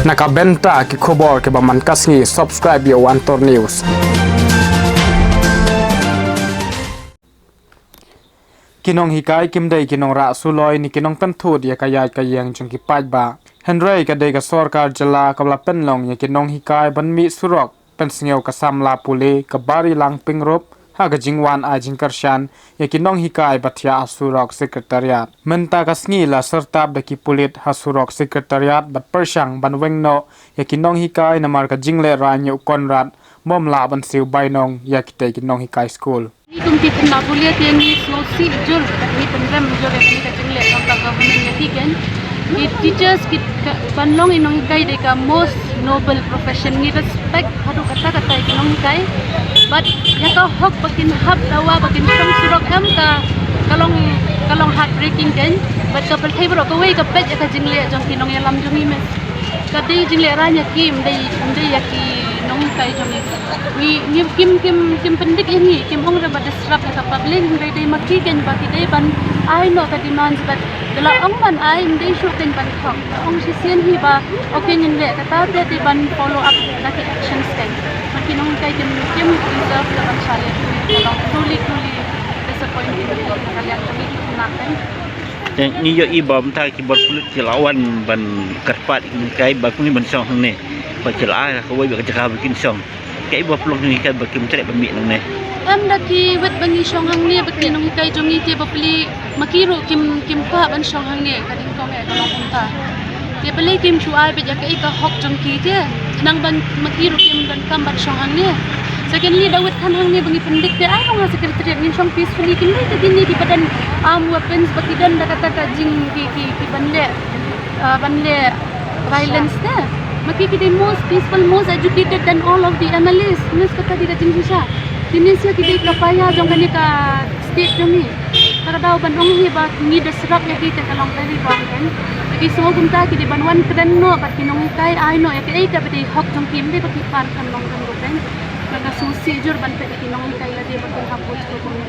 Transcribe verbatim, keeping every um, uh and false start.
Na ka bynta ki khubor kiba man ka sngi, subscribe ïa u Antor News. Ki nonghikai kim dei ki nongrah suloi ne ki nongpynthut ïa ka ïaid ka ïeng jong ki paidbah. Hynrei ka dei ka sorkar jylla kaba la pynlong ïa ki nonghikai ban mih surok, pynsngew ka samla pule, ka bari lang pyngrope ha ka jingwan ai jingkyrshan ïa ki nonghikai ba thiah ha surok Secretariat. Mynta ka sngi la syrtap da ki pulit ha surok Secretariat bad pyrshang ban weng noh ïa ki nonghikai namar ka jinglehrain ïa u Conrad ym lah ban siew bainong ïa kitei ki nonghikai skul. Ngi kum ki khynnah pule te ngi sngewsih jur, ngi pynrem jur ïa kane ka jingleh jong ka government ïa ki, keiñ ki teachers, ki ka, ban long i nonghikai dei ka most noble profession, ngi respect haduh katta katta ïa ki nonghikai. But ïa ka hok ba kin hap dawa ba kin shong surok em, ka, ka long, ka long heartbreaking keiñ. But ka pyrthei baroh kawei ka peit ïa ka jingleh jong ki nongïalam jong ngi, miss. Ka dei jinglehrain ïa ki, ym dei, ym dei ïa ki nonghikai jong ngi. Ngi, ngi, kim, kim, kim pyndik ïa ngi, kim ong re ba disrupt ïa ka public, hynrei dei ma ki keiñ ba ki dei ban ai noh ka demands, bad da la ong ban ai, ym dei shuh keiñ ban thok. Ong shisien hi ba, okay, ngin leh kata, te dei ban follow up da ki actions keiñ. Ba ki nonghikai kim, kim deserve ïa ban shah leh. Ka long truly, truly disappointing ka liang jong ngi ki khynnah keiñ. Te ngi ïohi ba mynta ki bor pulit ki la wan ban kyrpad ïa ki nonghikai ba kin wan ban shong hangne. Ba ki la ai kawei ba ka jaka ba kin shong. Kaei ba pynlong ïa ki nonghikai ba kim treh ban mih nangne? Em, da ki wet ba ngi shong hangne bad ki nonghikai jong ngi te bapli ma ki ruh kim, kim kwah ban shong hangne, ka dei kong eh ka long kumta. Te balei kim shu ai beit ïa kaei ka hok jong ki te, nang ban ma ki ruh kim donkam ban shong hangne. Secondly, da wet than hangne ba ngi pyndik te ai long ha Secretariat ngin shong peacefully, kim dei te kine kiba don armed weapons ba ki don da kata ka jing ki, ki, ki ban leh, ah, ban leh violence te. Ma ki ki dei most peaceful, most educated than all of the M L As. Miss, kata dei ka jingshisha. Kine sha ki dei ka paia jong kane ka state jong ngi. Ka daw ban ong hi ba ngi disrupt ïa ki te ka long very wrong thing. Ki sngew kumta ki dei ban wan kren noh bad ki nonghikai, ai noh ïa kaei kaba dei hok jong ki, ym dei ba ki pan kan long kan ruh keiñ. Ka, ka sngewsih jur ban peit ïa ki nonghikai lade ba kin hap vote ko kumne.